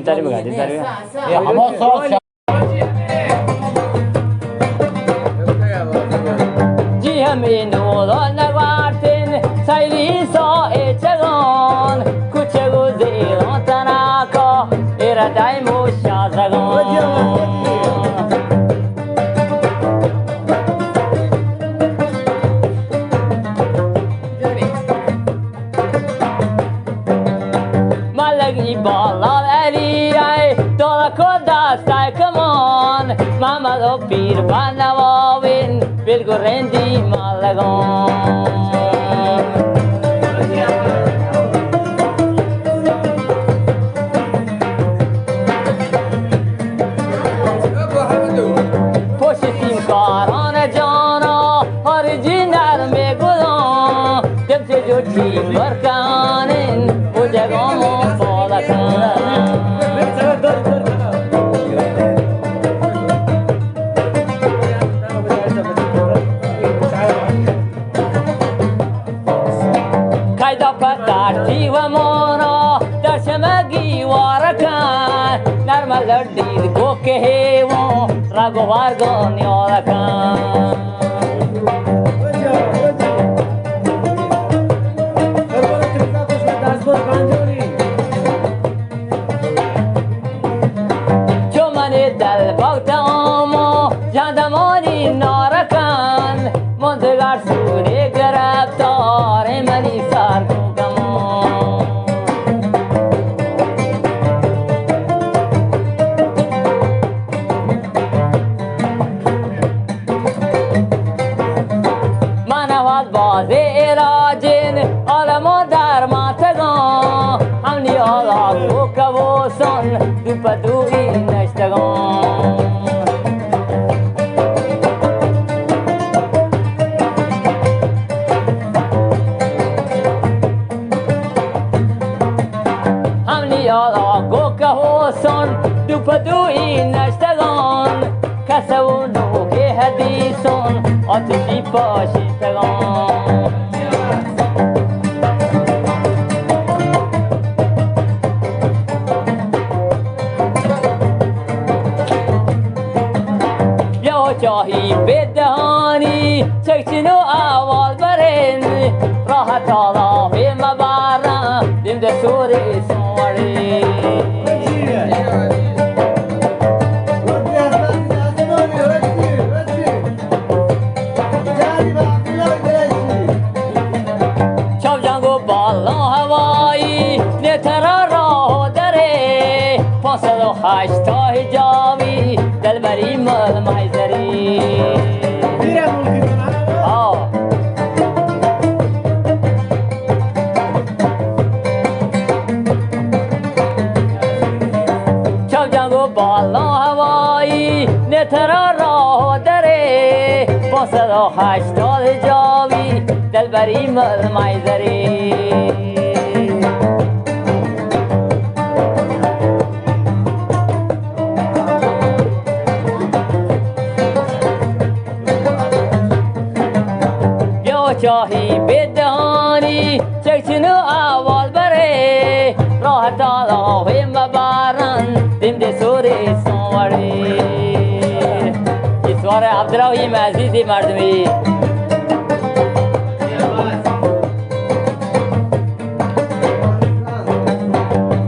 تری بگا، تری بگا۔ اے ہما سوچ جی ہمے نور نگوارتن، سیلی سا اے چگان، کچگ و زیران تناکا، اے ردائی موشا زگان۔ ملگی بالال علی ءِ دور کو دست ءِ کمان، محمد و پیر بانواوین، بلگو رندی ملگان۔ پوش سیم کاران جانا، ہر جی نرم گلان، دل سے جو چی برکانن، او جگہ مو پالکان۔ قیدا پتارتی و مانا، در شمگی وارکان، نرم لڑ دید گوکے ہیوان، رگ و وارگان یارکان۔ چو منی دل بوت آما، جان دمانی نارکان، مندگار سوری گرفتار منی سر گمان۔ من احوال بازی علاجین، عالم و درمانتگان، ہمنی حالا کوکو و سن، دو پہ دوی نشتگان۔ ہمنی حالا گو کہو سن، دو پہ دوئی نشتگان۔ کس و نوکے حدیثان، آتشی پاشیتگان۔ بیا چاہی بدہانی، چکچنو احوال برین، راحت حالا بے مبارن، دند سوری سوڑی۔ چاپ جنگ و بالان ہوائی، نے ترا راہ درے، پانچ سد و ہشتاد جاوی، دلبری مل مائزری۔ آ۔ چاپ جنگ و بالان ہوائی، نے ترا راہ درے، پانچ سد و ہشتاد جاوی، دلبری مل مائزری۔ بیا چاہی بدہانی، چکچنو احوال برے، راحت حالا بے مبارن، دند سوری سوڑی۔ اے سوار عبدالرحیم عزیزی مردمی۔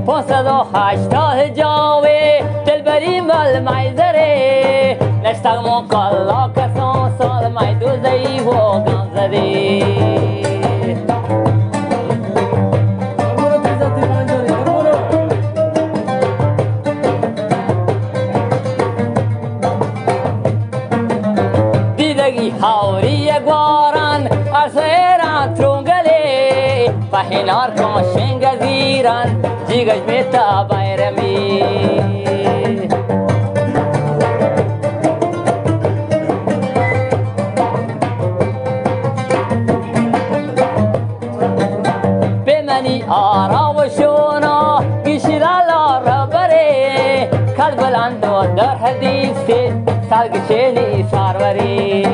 پانچ سد و ہشتاد جاوے، دلبری مل مائزرے، نشتگ مو کلا کسان سال مائدو زئی و گان زدی۔ دیدگی ہاوری گواران، ارسیران ترونگلے، پہنار کان شنگ زیران، جیگش میتا بیرمی۔ بہ منی آرا و شونا، گیشی لالا ربرے، کل بلند و در حدیث، سال گچینی ساروری۔